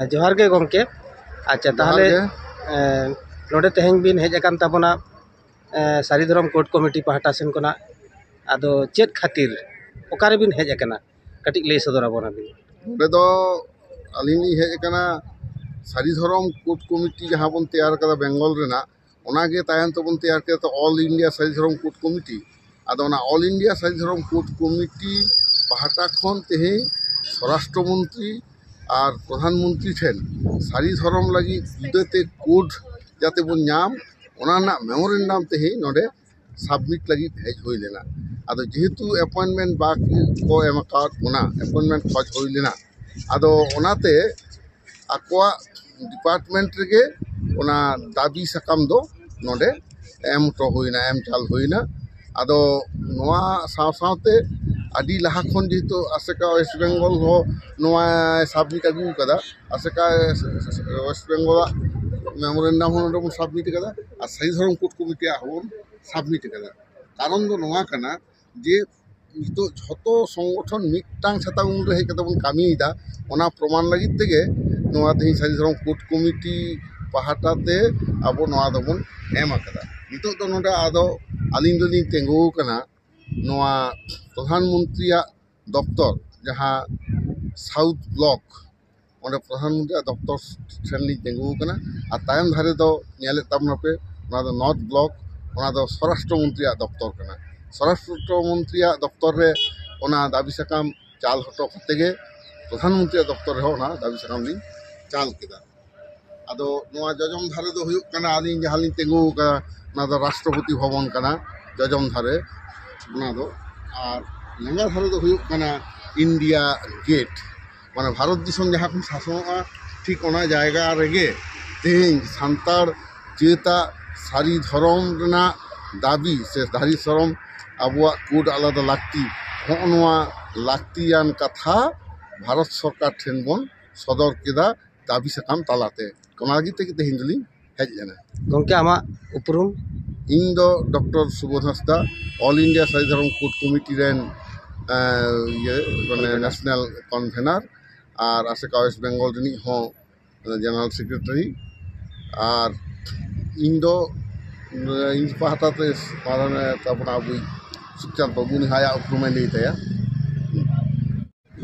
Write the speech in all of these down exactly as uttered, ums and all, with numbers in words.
ᱡᱚᱦᱟᱨ ᱜᱮ ᱜᱚᱢᱠᱮ᱾ ᱟᱪᱪᱷᱟ, ᱡᱚᱦᱟᱨ ᱛᱟᱦᱚᱞᱮ ᱜᱮ᱾ ᱮ, ᱱᱚᱰᱮ ᱛᱮᱦᱮᱧ ᱵᱤᱱ ᱦᱮᱡ ᱟᱠᱟᱱ ᱛᱟᱵᱚᱱᱟ, ᱮ, ᱥᱟᱹᱨᱤ ᱫᱷᱚᱨᱚᱢ ᱠᱳᱰ ᱠᱚᱢᱤᱴᱤ ᱯᱟᱦᱴᱟ ᱥᱮᱱ ᱠᱷᱚᱱᱟᱜ᱾ ᱟᱫᱚ ᱪᱮᱫ ᱠᱷᱟᱹᱛᱤᱨ, ᱚᱠᱟᱨᱮᱵᱤᱱ ᱦᱮᱡ ᱟᱠᱟᱱᱟ, ᱠᱟᱹᱴᱤᱡ ᱞᱟᱹᱭ ᱥᱚᱫᱚᱨ ᱟᱵᱚᱱᱟᱵᱤᱱ᱾ ᱱᱚᱰᱮ ᱫᱚ ᱟᱹᱞᱤᱧ ᱞᱤᱧ ᱦᱮᱡ ᱟᱠᱟᱱᱟ ᱥᱟᱹᱨᱤ ᱫᱷᱚᱨᱚᱢ ᱠᱳᱰ ᱠᱚᱢᱤᱴᱤ ᱡᱟᱦᱟᱸ ᱵᱚᱱ ᱛᱮᱭᱟᱨ ᱠᱟᱫᱟ ᱵᱮᱝᱜᱚᱞ ᱨᱮᱱᱟᱜ, ᱚᱱᱟᱜᱮ ᱛᱟᱭᱚᱢ ᱛᱮᱵᱚᱱ ᱛᱮᱭᱟᱨ ᱠᱮᱫᱟ ᱛᱚ ᱚᱞ ᱤᱱᱰᱤᱭᱟ ᱥᱟᱹᱨᱤ ᱫᱷᱚᱨᱚᱢ ᱠᱳᱰ ᱠᱚᱢᱤᱴᱤ᱾ ᱟᱫᱚ ᱚᱱᱟ ᱚᱞ ᱤᱱᱰᱤᱭᱟ ᱥᱟᱹᱨᱤ ᱫᱷᱚᱨᱚᱢ ᱠᱳᱰ ᱠᱚᱢᱤᱴᱤ ᱯᱟᱦᱴᱟ ᱠᱷᱚᱱ ᱛᱮᱦᱮᱧ ᱥᱚᱨᱟᱥᱴᱨᱚ ᱢᱚᱱᱛᱨᱤ ᱟᱨ ᱯᱨᱚᱫᱷᱟᱱ ᱢᱚᱱᱛᱨᱤ ᱴᱷᱮᱱ ᱥᱟᱹᱨᱤ ᱫᱷᱚᱨᱚᱢ ᱞᱟᱹᱜᱤᱫ ᱡᱩᱫᱟᱹᱛᱮ ᱠᱳᱰ ᱡᱟᱛᱮ ᱵᱚᱱ ᱧᱟᱢ, ᱚᱱᱟ ᱨᱮᱱᱟᱜ ᱢᱮᱢᱳᱨᱮᱱᱰᱟᱢ ᱛᱮᱦᱮᱧ ᱱᱚᱰᱮ ᱥᱟᱵᱢᱤᱴ ᱞᱟᱹᱜᱤᱫ ᱦᱮᱡ ᱦᱩᱭ ᱞᱮᱱᱟ᱾ ᱟᱫᱚ ᱡᱮᱦᱮᱛᱩ ᱮᱯᱚᱭᱮᱱᱴᱢᱮᱱᱴ ᱵᱟᱠᱚ ᱮᱢ ᱟᱠᱟᱫ ᱵᱚᱱᱟ, ᱮᱯᱚᱭᱮᱱᱴᱢᱮᱱᱴ ᱠᱷᱚᱡᱽ ᱦᱩᱭ ᱞᱮᱱᱟ, ᱟᱫᱚ ᱚᱱᱟᱛᱮ ᱟᱠᱚᱣᱟᱜ ᱰᱤᱯᱟᱨᱴᱢᱮᱱᱴ ᱨᱮᱜᱮ ᱚᱱᱟ ᱫᱟᱵᱤ ᱥᱟᱠᱟᱢ ᱫᱚ ᱱᱚᱰᱮ ᱮᱢ ᱦᱚᱴᱚ ᱦᱩᱭᱱᱟ, ᱮᱢ ᱪᱟᱞ ᱦᱩᱭᱱᱟ᱾ ᱟᱫᱚ ᱱᱚᱣᱟ ᱥᱟᱶ ᱥᱟᱶᱛᱮ ᱟᱹᱰᱤ ᱞᱟᱦᱟ ᱠᱷᱚᱱ ᱡᱮᱦᱮᱛᱩ ᱟᱥᱮᱠᱟ ᱳᱭᱮᱥᱴ ᱵᱮᱝᱜᱚᱞ ᱦᱚᱸ ᱱᱚᱣᱟ ᱥᱟᱵᱢᱤᱴ ᱟᱹᱜᱩ ᱠᱟᱫᱟ, ᱟᱥᱮᱠᱟ ᱳᱭᱮᱥᱴ ᱵᱮᱝᱜᱚᱞᱟᱜ ᱢᱮᱢᱳᱨᱮᱱᱰᱟᱢ ᱦᱚᱸ ᱱᱚᱰᱮ ᱵᱚᱱ ᱥᱟᱵᱢᱤᱴ ᱠᱟᱫᱟ, ᱟᱨ ᱥᱟᱹᱨᱤ ᱫᱷᱚᱨᱚᱢ ᱠᱳᱰ ᱠᱚᱢᱤᱴᱤᱭᱟᱜ ᱦᱚᱸᱵᱚᱱ ᱥᱟᱵᱢᱤᱴ ᱠᱟᱫᱟ᱾ ᱠᱟᱨᱚᱱ ᱫᱚ ᱱᱚᱣᱟ ᱠᱟᱱᱟ ᱡᱮ ᱱᱤᱛᱚᱜ ᱡᱷᱚᱛᱚ ᱥᱚᱝᱜᱚᱴᱷᱚᱱ ᱢᱤᱫᱴᱟᱝ ᱪᱷᱟᱛᱟ ᱩᱢᱩᱞ ᱨᱮ ᱦᱮᱡ ᱠᱟᱛᱮ ᱵᱚᱱ ᱠᱟᱹᱢᱤᱭᱮᱫᱟ, ᱚᱱᱟ ᱯᱨᱚᱢᱟᱱ ᱞᱟᱹᱜᱤᱫ ᱛᱮᱜᱮ ᱱᱚᱣᱟ ᱛᱮᱦᱮᱧ ᱥᱟᱹᱨᱤ ᱫᱷᱚᱨᱚᱢ ᱠᱳᱰ ᱠᱚᱢᱤᱴᱤ ᱯᱟᱦᱴᱟ ᱛᱮ ᱟᱵᱚ ᱱᱚᱣᱟ ᱫᱚᱵᱚᱱ ᱮᱢ ᱟᱠᱟᱫᱟ᱾ ᱱᱤᱛᱚᱜ ᱫᱚ ᱱᱚᱰᱮ ᱟᱫᱚ ᱟᱹᱞᱤᱧ ᱫᱚᱞᱤᱧ ᱛᱤᱸᱜᱩ ᱟᱠᱟᱱᱟ ᱱᱚᱣᱟ ᱯᱨᱚᱫᱷᱟᱱ ᱢᱚᱱᱛᱨᱤᱭᱟᱜ ᱫᱚᱯᱛᱚᱨ, ᱡᱟᱦᱟᱸ ᱥᱟᱣᱩᱛᱷ ᱵᱞᱚᱠ, ᱚᱸᱰᱮ ᱯᱨᱚᱫᱷᱟᱱ ᱢᱚᱱᱛᱨᱤᱭᱟᱜ ᱫᱚᱯᱛᱚᱨ ᱴᱷᱮᱱ ᱞᱤᱧ ᱛᱤᱸᱜᱩ ᱟᱠᱟᱱᱟ᱾ ᱟᱨ ᱛᱟᱭᱚᱢ ᱫᱷᱟᱨᱮ ᱫᱚ ᱧᱮᱞᱮᱫ ᱛᱟᱵᱚᱱᱟᱯᱮ, ᱚᱱᱟ ᱫᱚ ᱱᱚᱨᱛᱷ ᱵᱞᱚᱠ, ᱚᱱᱟ ᱫᱚ ᱥᱚᱨᱟᱥᱴᱨᱚ ᱢᱚᱱᱛᱨᱤᱭᱟᱜ ᱫᱚᱯᱛᱚᱨ ᱠᱟᱱᱟ᱾ ᱥᱚᱨᱟᱥᱴᱨᱚ ᱢᱚᱱᱛᱨᱤᱭᱟᱜ ᱫᱚᱯᱛᱚᱨ ᱨᱮ ᱚᱱᱟ ᱫᱟᱹᱵᱤ ᱥᱟᱠᱟᱢ ᱪᱟᱞ ᱦᱚᱴᱚ ᱠᱟᱛᱮ ᱜᱮ ᱯᱨᱚᱫᱷᱟᱱ ᱢᱚᱱᱛᱨᱤᱭᱟᱜ ᱫᱚᱯᱛᱚᱨ ᱨᱮᱦᱚᱸ ᱚᱱᱟ ᱫᱟᱹᱵᱤ ᱥᱟᱠᱟᱢ ᱞᱤᱧ ᱪᱟᱞ ᱠᱮᱫᱟ᱾ ᱟᱫᱚ ᱱᱚᱣᱟ ᱡᱚᱡᱚᱢ ᱫᱷᱟᱨᱮ ᱫᱚ ᱦᱩᱭᱩᱜ ᱠᱟᱱᱟ ᱟᱹᱞᱤᱧ ᱡᱟᱦᱟᱸ ᱞᱤᱧ ᱛᱤᱸᱜᱩ ᱟᱠᱟᱫᱟ, ᱚᱱᱟ ᱫᱚ ᱨᱟᱥᱴᱨᱚᱯᱚᱛᱤ ᱵᱷᱚᱵᱚᱱ ᱠᱟᱱᱟ ᱡᱚᱡᱚᱢ ᱫᱷᱟᱨᱮ ᱚᱱᱟ ᱫᱚ᱾ ᱟᱨ ᱞᱮᱸᱜᱟ ᱫᱷᱟᱨᱮ ᱫᱚ ᱦᱩᱭᱩᱜ ᱠᱟᱱᱟ ᱤᱱᱰᱤᱭᱟ ᱜᱮᱴ, ᱢᱟᱱᱮ ᱵᱷᱟᱨᱚᱛ ᱫᱤᱥᱚᱢ ᱡᱟᱦᱟᱸ ᱠᱷᱚᱱ ᱥᱟᱥᱚᱱᱚᱜᱼᱟ, ᱴᱷᱤᱠ ᱚᱱᱟ ᱡᱟᱭᱜᱟ ᱨᱮᱜᱮ ᱛᱮᱦᱮᱧ ᱥᱟᱱᱛᱟᱲ ᱡᱟᱹᱛᱟᱜ ᱥᱟᱹᱨᱤ ᱫᱷᱚᱨᱚᱢ ᱨᱮᱱᱟᱜ ᱫᱟᱹᱵᱤ ᱥᱮ ᱥᱟᱹᱨᱤ ᱫᱷᱚᱨᱚᱢ ᱟᱵᱚᱣᱟᱜ ᱠᱳᱰ ᱟᱞᱟᱫᱟ ᱞᱟᱹᱠᱛᱤ, ᱦᱚᱸᱜᱼᱚ ᱱᱚᱣᱟ ᱞᱟᱹᱠᱛᱤᱭᱟᱱ ᱠᱟᱛᱷᱟ ᱵᱷᱟᱨᱚᱛ ᱥᱚᱨᱠᱟᱨ ᱴᱷᱮᱱ ᱵᱚᱱ ᱥᱚᱫᱚᱨ ᱠᱮᱫᱟ ᱫᱟᱹᱵᱤ ᱥᱟᱠᱟᱢ ᱛᱟᱞᱟᱛᱮ᱾ ᱚᱱᱟ ᱞᱟᱹᱜᱤᱫ ᱛᱮᱜᱮ ᱛᱮᱦᱮᱧ ᱫᱚᱞᱤᱧ ᱦᱮᱡ ᱞᱮᱱᱟ᱾ ᱜᱚᱢᱠᱮ, ᱟᱢᱟᱜ ᱩᱯᱨᱩᱢ? ᱤᱧ ᱫᱚ ᱰᱚᱠᱴᱚᱨ ᱥᱩᱵᱳᱫᱷ ᱦᱟᱸᱥᱫᱟ, ᱚᱞ ᱤᱱᱰᱤᱭᱟ ᱥᱟᱹᱨᱤ ᱫᱷᱚᱨᱚᱢ ᱠᱳᱰ ᱠᱚᱢᱤᱴᱤ ᱨᱮᱱ, ᱮᱸ, ᱤᱭᱟᱹ, ᱢᱟᱱᱮ, ᱱᱮᱥᱱᱟᱞ ᱠᱚᱱᱵᱷᱮᱱᱟᱨ᱾ ᱟᱨ ᱟᱥᱮᱠᱟ ᱳᱭᱮᱥᱴ ᱵᱮᱝᱜᱚᱞ ᱨᱤᱱᱤᱡ ᱦᱚᱸ ᱡᱮᱱᱟᱨᱮᱞ ᱥᱮᱠᱨᱮᱴᱟᱨᱤ᱾ ᱟᱨ ᱤᱧ ᱫᱚ ᱤᱧ ᱯᱟᱦᱴᱟ ᱛᱮ ᱢᱟᱱᱮ ᱛᱟᱵᱚᱱ ᱟᱵᱚᱭᱤᱡ ᱥᱩᱠᱪᱟᱸᱫ ᱵᱟᱹᱵᱩ ᱱᱤᱦᱟᱭᱟᱜ ᱩᱯᱨᱩᱢᱮ ᱞᱟᱹᱭ ᱛᱟᱭᱟ᱾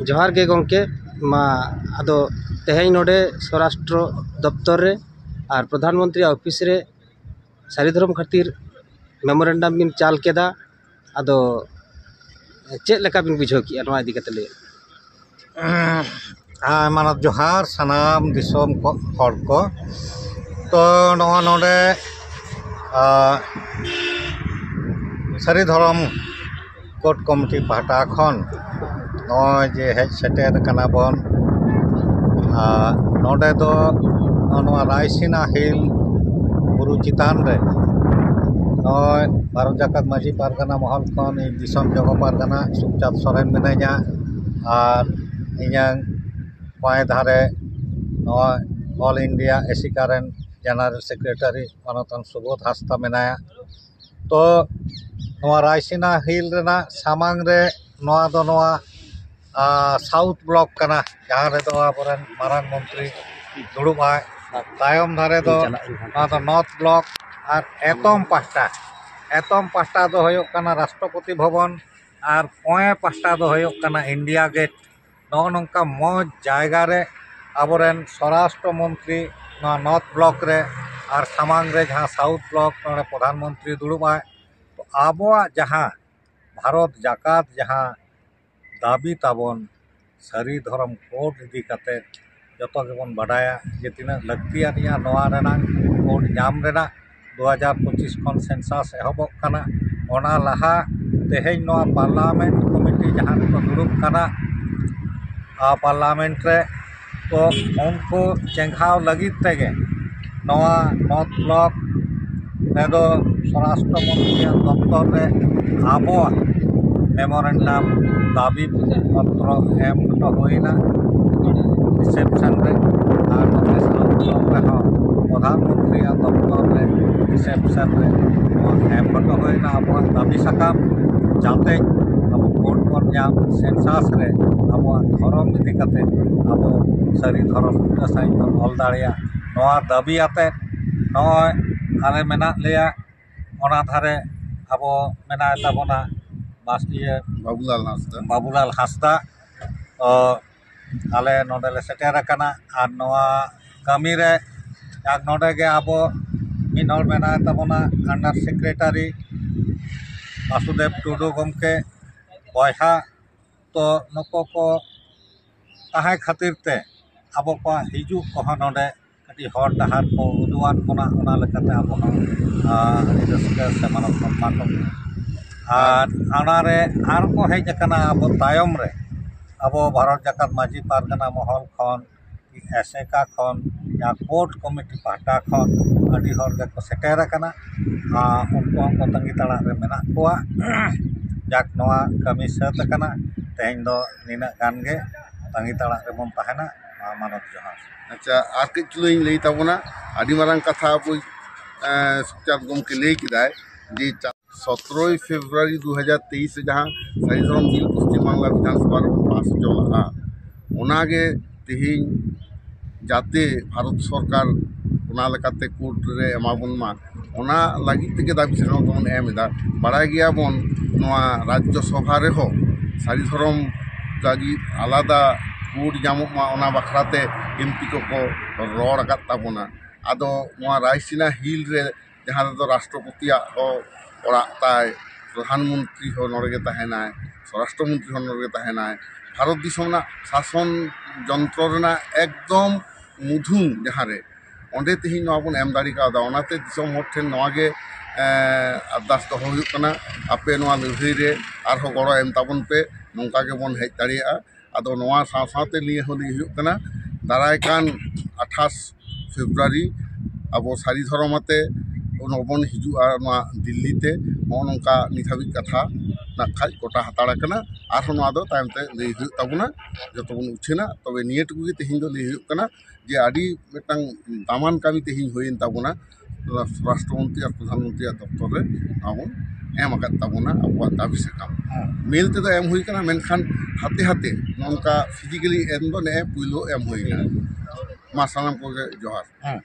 ᱡᱚᱦᱟᱨ ᱜᱮ ᱜᱚᱢᱠᱮ᱾ ᱢᱟ ᱟᱫᱚ ᱛᱮᱦᱮᱧ ᱱᱚᱰᱮ ᱥᱚᱨᱟᱥᱴᱨᱚ ᱫᱚᱯᱛᱚᱨ ᱨᱮ ᱟᱨ ᱯᱨᱚᱫᱷᱟᱱ ᱢᱚᱱᱛᱨᱤ ᱚᱯᱷᱤᱥ ᱨᱮ ᱥᱟᱹᱨᱤ ᱫᱷᱚᱨᱚᱢ ᱠᱷᱟᱹᱛᱤᱨ ᱢᱮᱢᱳᱨᱮᱱᱰᱟᱢ ᱵᱤᱱ ᱪᱟᱞ ᱠᱮᱫᱟ᱾ ᱟᱫᱚ ᱪᱮᱫ ᱞᱮᱠᱟ ᱵᱤᱱ ᱵᱩᱡᱷᱟᱹᱣ ᱠᱮᱜᱼᱟ ᱱᱚᱣᱟ ᱤᱫᱤ ᱠᱟᱛᱮ ᱞᱟᱹᱭ? ᱟᱭᱢᱟ ᱡᱚᱦᱟᱨ ᱥᱟᱱᱟᱢ ᱫᱤᱥᱚᱢ ᱠᱚ ᱦᱚᱲ ᱠᱚ᱾ ᱛᱚ ᱱᱚᱣᱟ ᱱᱚᱰᱮ ᱥᱟᱹᱨᱤ ᱫᱷᱚᱨᱚᱢ ᱠᱳᱰ ᱠᱚᱢᱤᱴᱤ ᱯᱟᱦᱴᱟ ᱠᱷᱚᱱ ᱱᱚᱜᱼᱚᱭ ᱡᱮ ᱦᱮᱡ ᱥᱮᱴᱮᱨ ᱠᱟᱱᱟ ᱵᱚᱱ, ᱟᱨ ᱱᱚᱰᱮ ᱫᱚ ᱱᱚᱣᱟ ᱨᱟᱭᱥᱤᱱᱟ ᱦᱤᱞ ᱵᱩᱨᱩ ᱪᱮᱛᱟᱱ ᱨᱮ ᱱᱚᱜᱼᱚᱭ ᱵᱷᱟᱨᱚᱛ ᱡᱟᱠᱟᱛ ᱢᱟᱹᱡᱷᱤ ᱯᱟᱨᱜᱟᱱᱟ ᱢᱚᱦᱚᱞ ᱠᱷᱚᱱ ᱤᱧ ᱫᱤᱥᱚᱢ ᱡᱚᱜᱚ ᱯᱟᱨᱜᱟᱱᱟ ᱥᱩᱠᱪᱟᱸᱫ ᱥᱚᱨᱮᱱ ᱢᱤᱱᱟᱹᱧᱟ, ᱟᱨ ᱤᱧᱟᱹᱝ ᱵᱟᱭ ᱫᱷᱟᱨᱮ ᱱᱚᱜᱼᱚᱭ ᱚᱞ ᱤᱱᱰᱤᱭᱟ ᱮᱥᱤᱠᱟ ᱨᱮᱱ ᱡᱮᱱᱟᱨᱮᱞ ᱥᱮᱠᱨᱮᱴᱟᱨᱤ ᱢᱟᱱᱚᱛᱟᱱ ᱥᱩᱵᱳᱫᱷ ᱦᱟᱸᱥᱫᱟ ᱢᱮᱱᱟᱭᱟ᱾ ᱛᱚ ᱱᱚᱣᱟ ᱨᱟᱭᱥᱤᱱᱟ ᱦᱤᱞ ᱨᱮᱱᱟᱜ ᱥᱟᱢᱟᱝ ᱨᱮ ᱱᱚᱣᱟ ᱫᱚ ᱱᱚᱣᱟ ᱥᱟᱣᱩᱛᱷ ᱵᱞᱚᱠ ᱠᱟᱱᱟ, ᱡᱟᱦᱟᱸ ᱨᱮᱫᱚ ᱟᱵᱚᱨᱮᱱ ᱢᱟᱨᱟᱝ ᱢᱚᱱᱛᱨᱤ ᱫᱩᱲᱩᱵ ᱟᱭ᱾ ᱛᱟᱭᱚᱢ ᱫᱷᱟᱨᱮ ᱫᱚ ᱱᱚᱣᱟ ᱫᱚ ᱱᱚᱨᱛᱷ ᱵᱞᱚᱠ᱾ ᱟᱨ ᱮᱛᱚᱢ ᱯᱟᱦᱴᱟ, ᱮᱛᱚᱢ ᱯᱟᱦᱴᱟ ᱫᱚ ᱦᱩᱭᱩᱜ ᱠᱟᱱᱟ ᱨᱟᱥᱴᱨᱚᱯᱚᱛᱤ ᱵᱷᱚᱵᱚᱱ, ᱟᱨ ᱠᱚᱸᱭᱮ ᱯᱟᱦᱴᱟ ᱫᱚ ᱦᱩᱭᱩᱜ ᱠᱟᱱᱟ ᱤᱱᱰᱤᱭᱟ ᱜᱮᱴ᱾ ᱱᱚᱜᱼᱚ ᱱᱚᱝᱠᱟ ᱢᱚᱡᱽ ᱡᱟᱭᱜᱟ ᱨᱮ ᱟᱵᱚᱨᱮᱱ ᱥᱚᱨᱟᱥᱴᱨᱚ ᱢᱚᱱᱛᱨᱤ ᱱᱚᱣᱟ ᱱᱚᱨᱛᱷ ᱵᱞᱚᱠ ᱨᱮ ᱟᱨ ᱥᱟᱢᱟᱝ ᱨᱮ ᱡᱟᱦᱟᱸ ᱥᱟᱣᱩᱛᱷ ᱵᱞᱚᱠ ᱱᱚᱰᱮ ᱯᱨᱚᱫᱷᱟᱱ ᱢᱚᱱᱛᱨᱤ ᱫᱩᱲᱩᱵ ᱟᱭ᱾ ᱛᱚ ᱟᱵᱚᱣᱟᱜ ᱡᱟᱦᱟᱸ ᱵᱷᱟᱨᱚᱛ ᱡᱟᱠᱟᱛ ᱡᱟᱦᱟᱸ ᱫᱟᱹᱵᱤ ᱛᱟᱵᱚᱱ ᱥᱟᱹᱨᱤ ᱫᱷᱚᱨᱚᱢ ᱠᱳᱰ ᱤᱫᱤ ᱠᱟᱛᱮ ᱡᱚᱛᱚ ᱜᱮᱵᱚᱱ ᱵᱟᱰᱟᱭᱟ ᱡᱮ ᱛᱤᱱᱟᱹᱜ ᱞᱟᱹᱠᱛᱤᱭᱟᱱᱤᱡᱼᱟ ᱱᱚᱣᱟ ᱨᱮᱱᱟᱜ ᱠᱳᱰ ᱧᱟᱢ ᱨᱮᱱᱟᱜ᱾ ᱫᱩ ᱦᱟᱡᱟᱨ ᱯᱚᱸᱪᱤᱥ ᱠᱷᱚᱱ ᱥᱮᱱᱥᱟᱥ ᱮᱦᱚᱵᱚᱜ ᱠᱟᱱᱟ᱾ ᱚᱱᱟ ᱞᱟᱦᱟ ᱛᱮᱦᱮᱧ ᱱᱚᱣᱟ ᱯᱟᱨᱞᱟᱢᱮᱱᱴ ᱠᱚᱢᱤᱴᱤ ᱡᱟᱦᱟᱸ ᱨᱮᱠᱚ ᱫᱩᱲᱩᱵ ᱠᱟᱱᱟ, ᱟᱨ ᱯᱟᱨᱞᱟᱢᱮᱱᱴ ᱨᱮ ᱛᱚ ᱩᱱᱠᱩ ᱪᱮᱸᱜᱷᱟᱣ ᱞᱟᱹᱜᱤᱫ ᱛᱮᱜᱮ ᱱᱚᱣᱟ ᱱᱚᱨᱛᱷ ᱵᱞᱚᱠ ᱨᱮᱫᱚ ᱥᱚᱨᱟᱥᱴᱨᱚ ᱢᱚᱱᱛᱨᱤᱭᱟᱜ ᱫᱚᱯᱛᱚᱨ ᱨᱮ ᱟᱵᱚᱣᱟᱜ ᱢᱮᱢᱳᱨᱮᱱᱰᱟᱢ ᱫᱟᱹᱵᱤ ᱯᱚᱛᱨᱚ ᱮᱢ ᱦᱚᱴᱚ ᱦᱩᱭᱱᱟ ᱨᱤᱥᱮᱯᱥᱚᱱ ᱨᱮ᱾ ᱟᱨ ᱱᱚᱰᱮ ᱥᱟᱣᱩᱛᱷ ᱵᱞᱚᱠ ᱨᱮᱦᱚᱸ ᱯᱨᱚᱫᱷᱟᱱ ᱢᱚᱱᱛᱨᱤᱭᱟᱜ ᱫᱚᱯᱛᱚᱨ ᱨᱮ ᱨᱤᱥᱮᱯᱥᱚᱱ ᱨᱮ ᱱᱚᱣᱟ ᱮᱢ ᱦᱚᱴᱚ ᱦᱩᱭᱱᱟ ᱟᱵᱚᱣᱟᱜ ᱫᱟᱹᱵᱤ ᱥᱟᱠᱟᱢ, ᱡᱟᱛᱮ ᱟᱵᱚ ᱠᱳᱰ ᱵᱚᱱ ᱧᱟᱢ, ᱥᱮᱱᱥᱟᱥ ᱨᱮ ᱟᱵᱚ ᱟᱵᱚᱣᱟᱜ ᱫᱷᱚᱨᱚᱢ ᱤᱫᱤ ᱠᱟᱛᱮ ᱟᱵᱚ ᱥᱟᱹᱨᱤ ᱫᱷᱚᱨᱚᱢ ᱵᱩᱴᱟᱹ ᱥᱟᱺᱦᱤᱡ ᱵᱚᱱ ᱚᱞ ᱫᱟᱲᱮᱭᱟᱜ, ᱱᱚᱣᱟ ᱫᱟᱹᱵᱤ ᱟᱛᱮ ᱱᱚᱜᱼᱚᱭ ᱟᱞᱮ ᱢᱮᱱᱟᱜ ᱞᱮᱭᱟ᱾ ᱚᱱᱟ ᱫᱷᱟᱨᱮ ᱟᱵᱚ ᱢᱮᱱᱟᱭ ᱛᱟᱵᱚᱱᱟ ᱵᱟᱥ ᱤᱭᱟᱹ ᱵᱟᱵᱩᱞᱟᱞ ᱦᱟᱸᱥᱫᱟ᱾ ᱵᱟᱵᱩᱞᱟᱞ ᱦᱟᱸᱥᱫᱟ᱾ ᱛᱚ ᱟᱞᱮ ᱱᱚᱰᱮ ᱞᱮ ᱥᱮᱴᱮᱨ ᱟᱠᱟᱱᱟ ᱟᱨ ᱱᱚᱣᱟ ᱠᱟᱹᱢᱤ ᱨᱮ ᱟᱨ ᱱᱚᱰᱮ ᱜᱮ ᱟᱵᱚ ᱢᱤᱫ ᱦᱚᱲ ᱢᱮᱱᱟᱭ ᱛᱟᱵᱚᱱᱟ under secretary ᱵᱟᱥᱩᱫᱮᱵ ᱴᱩᱰᱩ ᱜᱚᱢᱠᱮ ᱵᱚᱭᱦᱟ᱾ ᱛᱚ ᱱᱩᱠᱩ ᱠᱚ ᱛᱟᱦᱮᱸ ᱠᱷᱟᱹᱛᱤᱨ ᱛᱮ ᱟᱵᱚ ᱠᱚᱣᱟᱜ ᱦᱤᱡᱩᱜ ᱠᱚᱦᱚᱸ ᱱᱚᱰᱮ ᱠᱟᱹᱴᱤᱡ ᱦᱚᱨ ᱰᱟᱦᱟᱨ ᱠᱚ ᱩᱫᱩᱜ ᱟᱫ ᱵᱚᱱᱟ, ᱚᱱᱟ ᱞᱮᱠᱟᱛᱮ ᱟᱵᱚ ᱦᱚᱸ ᱟᱹᱰᱤ ᱨᱟᱹᱥᱠᱟᱹ ᱥᱮ ᱢᱟᱱᱚᱛ ᱵᱚᱱ ᱮᱢᱟ ᱠᱚ ᱠᱟᱱᱟ᱾ ᱟᱨ ᱚᱱᱟᱨᱮ ᱟᱨ ᱠᱚ ᱦᱮᱡ ᱟᱠᱟᱱᱟ ᱟᱵᱚ ᱛᱟᱭᱚᱢ ᱨᱮ, ᱟᱵᱚ ᱵᱷᱟᱨᱚᱛ ᱡᱟᱠᱟᱛ ᱢᱟᱹᱡᱷᱤ ᱯᱟᱨᱜᱟᱱᱟ ᱢᱚᱦᱚᱞ ᱠᱷᱚᱱ, ᱮᱥᱮᱠᱟ ᱠᱷᱚᱱ, ᱡᱟᱦᱟᱸ ᱠᱳᱨᱴ ᱠᱚᱢᱤᱴᱤ ᱯᱟᱦᱴᱟ ᱠᱷᱚᱱ ᱟᱹᱰᱤ ᱦᱚᱲ ᱜᱮᱠᱚ ᱥᱮᱴᱮᱨ ᱟᱠᱟᱱᱟ᱾ ᱟᱨ ᱩᱱᱠᱩ ᱦᱚᱸᱠᱚ ᱛᱟᱺᱜᱤ ᱛᱟᱲᱟᱜ ᱨᱮ ᱢᱮᱱᱟᱜ ᱠᱚᱣᱟ᱾ ᱡᱟᱠ, ᱱᱚᱣᱟ ᱠᱟᱹᱢᱤ ᱥᱟᱹᱛ ᱟᱠᱟᱱᱟ᱾ ᱛᱮᱦᱮᱧ ᱫᱚ ᱱᱤᱱᱟᱹᱜ ᱜᱟᱱ ᱜᱮ, ᱛᱟᱺᱜᱤ ᱛᱟᱲᱟᱜ ᱨᱮᱵᱚᱱ ᱛᱟᱦᱮᱱᱟ᱾ ᱢᱟ ᱢᱟᱱᱚᱛ ᱡᱚᱦᱟᱨ᱾ ᱟᱪᱪᱷᱟ, ᱟᱨ ᱠᱟᱹᱡ ᱪᱩᱞᱩᱝ ᱤᱧ ᱞᱟᱹᱭ ᱛᱟᱵᱚᱱᱟ᱾ ᱟᱹᱰᱤ ᱢᱟᱨᱟᱝ ᱠᱟᱛᱷᱟ ᱟᱵᱚ ᱥᱩᱠᱪᱟᱸᱫ ᱜᱚᱢᱠᱮ ᱞᱟᱹᱭ ᱠᱮᱫᱟᱭ ᱡᱮ ᱥᱚᱛᱨᱚᱭ ᱯᱷᱮᱵᱽᱨᱩᱣᱟᱨᱤ ᱫᱩ ᱦᱟᱡᱟᱨ ᱛᱮᱭᱤᱥ ᱨᱮ ᱡᱟᱦᱟᱸ ᱥᱟᱹᱨᱤ ᱫᱷᱚᱨᱚᱢ ᱵᱤᱞ ᱯᱚᱥᱪᱤᱢ ᱵᱟᱝᱞᱟ ᱵᱤᱫᱷᱟᱱ ᱥᱚᱵᱷᱟ ᱨᱮᱵᱚᱱ ᱯᱟᱥ ᱦᱚᱪᱚ ᱞᱟᱜᱼᱟ, ᱚᱱᱟᱜᱮ ᱛᱮᱦᱮᱧ ᱡᱟᱛᱮ ᱵᱷᱟᱨᱚᱛ ᱥᱚᱨᱠᱟᱨ ᱚᱱᱟ ᱞᱮᱠᱟᱛᱮ ᱠᱳᱨᱴ ᱨᱮ ᱮᱢᱟ ᱵᱚᱱ ᱢᱟ, ᱚᱱᱟ ᱞᱟᱹᱜᱤᱫ ᱛᱮᱜᱮ ᱫᱟᱹᱵᱤ ᱥᱟᱠᱟᱢ ᱫᱚᱵᱚᱱ ᱮᱢ ᱮᱫᱟ᱾ ᱵᱟᱲᱟᱭ ᱜᱮᱭᱟᱵᱚᱱ, ᱱᱚᱣᱟ ᱨᱟᱡᱽᱡᱚ ᱥᱚᱵᱷᱟ ᱨᱮᱦᱚᱸ ᱥᱟᱹᱨᱤ ᱫᱷᱚᱨᱚᱢ ᱞᱟᱹᱜᱤᱫ ᱟᱞᱟᱫᱟ ᱠᱳᱨᱴ ᱧᱟᱢᱚᱜ ᱢᱟ, ᱚᱱᱟ ᱵᱟᱠᱷᱨᱟ ᱛᱮ ᱮᱢᱯᱤ ᱠᱚᱠᱚ ᱨᱚᱲ ᱟᱠᱟᱫ ᱛᱟᱵᱚᱱᱟ᱾ ᱟᱫᱚ ᱱᱚᱣᱟ ᱨᱟᱭᱥᱤᱱᱟ ᱦᱤᱞ ᱨᱮ, ᱡᱟᱦᱟᱸ ᱨᱮᱫᱚ ᱨᱟᱥᱴᱨᱚᱯᱚᱛᱤᱭᱟᱜ ᱦᱚᱸ ᱚᱲᱟᱜ ᱛᱟᱭ, ᱯᱨᱚᱫᱷᱟᱱ ᱢᱚᱱᱛᱨᱤ ᱦᱚᱸ ᱱᱚᱰᱮ ᱜᱮ ᱛᱟᱦᱮᱱᱟᱭ, ᱥᱚᱨᱟᱥᱴᱨᱚ ᱢᱚᱱᱛᱨᱤ ᱦᱚᱸ ᱱᱚᱰᱮ ᱜᱮ ᱛᱟᱦᱮᱱᱟᱭ, ᱵᱷᱟᱨᱚᱛ ᱫᱤᱥᱚᱢ ᱨᱮᱱᱟᱜ ᱥᱟᱥᱚᱱ ᱡᱚᱱᱛᱨᱚ ᱨᱮᱱᱟᱜ ᱮᱠᱫᱚᱢ ᱢᱩᱫᱷᱩᱢ ᱡᱟᱦᱟᱸ ᱨᱮ, ᱚᱸᱰᱮ ᱛᱮᱦᱮᱧ ᱱᱚᱣᱟ ᱵᱚᱱ ᱮᱢ ᱫᱟᱲᱮ ᱠᱟᱣᱫᱟ᱾ ᱚᱱᱟᱛᱮ ᱫᱤᱥᱚᱢ ᱦᱚᱲ ᱴᱷᱮᱱ ᱱᱚᱣᱟ ᱜᱮ, ᱮᱸ, ᱟᱨᱫᱟᱥ ᱫᱚᱦᱚ ᱦᱩᱭᱩᱜ ᱠᱟᱱᱟ, ᱟᱯᱮ ᱱᱚᱣᱟ ᱞᱟᱹᱲᱦᱟᱹᱭ ᱨᱮ ᱟᱨᱦᱚᱸ ᱜᱚᱲᱚ ᱮᱢ ᱛᱟᱵᱚᱱ ᱯᱮ, ᱱᱚᱝᱠᱟ ᱜᱮᱵᱚᱱ ᱦᱮᱡ ᱫᱟᱲᱮᱭᱟᱜᱼᱟ᱾ ᱟᱫᱚ ᱱᱚᱣᱟ ᱥᱟᱶ ᱥᱟᱶᱛᱮ ᱱᱤᱭᱟᱹ ᱦᱚᱸ ᱞᱟᱹᱭ ᱦᱩᱭᱩᱜ ᱠᱟᱱᱟ, ᱫᱟᱨᱟᱭ ᱠᱟᱱ ᱟᱴᱷᱟᱥ ᱯᱷᱮᱵᱽᱨᱩᱣᱟᱨᱤ ᱟᱵᱚ ᱥᱟᱹᱨᱤ ᱫᱷᱚᱨᱚᱢ ᱟᱛᱮ ᱱᱚᱵᱚᱱ ᱦᱤᱡᱩᱜᱼᱟ ᱱᱚᱣᱟ ᱫᱤᱞᱞᱤ ᱛᱮ᱾ ᱱᱚᱜᱼᱚ ᱱᱚᱝᱠᱟ ᱱᱤᱛ ᱦᱟᱹᱵᱤᱡ ᱠᱟᱛᱷᱟ ᱱᱟᱜ ᱠᱷᱟᱡ ᱜᱚᱴᱟ ᱦᱟᱛᱟᱲ ᱟᱠᱟᱱᱟ᱾ ᱟᱨᱦᱚᱸ ᱱᱚᱣᱟ ᱫᱚ ᱛᱟᱭᱚᱢ ᱛᱮ ᱞᱟᱹᱭ ᱦᱩᱭᱩᱜ ᱛᱟᱵᱚᱱᱟ, ᱡᱚᱛᱚ ᱵᱚᱱ ᱩᱪᱷᱟᱹᱱᱟ᱾ ᱛᱚᱵᱮ ᱱᱤᱭᱟᱹ ᱴᱩᱠᱩ ᱜᱮ ᱛᱮᱦᱮᱧ ᱫᱚ ᱞᱟᱹᱭ ᱦᱩᱭᱩᱜ ᱠᱟᱱᱟ ᱡᱮ ᱟᱹᱰᱤ ᱢᱤᱫᱴᱟᱝ ᱫᱟᱢᱟᱱ ᱠᱟᱹᱢᱤ ᱛᱮᱦᱮᱧ ᱦᱩᱭᱮᱱ ᱛᱟᱵᱚᱱᱟ, ᱥᱚᱨᱟᱥᱴᱨᱚ ᱢᱚᱱᱛᱨᱤ ᱟᱨ ᱯᱨᱚᱫᱷᱟᱱ ᱢᱚᱱᱛᱨᱤᱭᱟᱜ ᱫᱚᱯᱛᱚᱨ ᱨᱮ ᱱᱚᱣᱟ ᱵᱚᱱ ᱮᱢ ᱟᱠᱟᱫ ᱛᱟᱵᱚᱱᱟ ᱟᱵᱚᱣᱟᱜ ᱫᱟᱹᱵᱤ ᱥᱟᱠᱟᱢ᱾ ᱦᱮᱸ᱾ ᱢᱮᱞ ᱛᱮᱫᱚ ᱮᱢ ᱦᱩᱭ ᱠᱟᱱᱟ, ᱢᱮᱱᱠᱷᱟᱱ ᱦᱟᱛᱮ ᱦᱟᱛᱮ ᱱᱚᱝᱠᱟ ᱯᱷᱤᱡᱤᱠᱮᱞᱤ ᱮᱢ ᱫᱚ ᱱᱮᱜᱼᱮ ᱯᱩᱭᱞᱩ ᱮᱢ ᱦᱩᱭ ᱠᱟᱱᱟ᱾ ᱢᱟ ᱥᱟᱱᱟᱢ ᱠᱚᱜᱮ ᱡᱚᱦᱟᱨ᱾ ᱦᱮᱸ᱾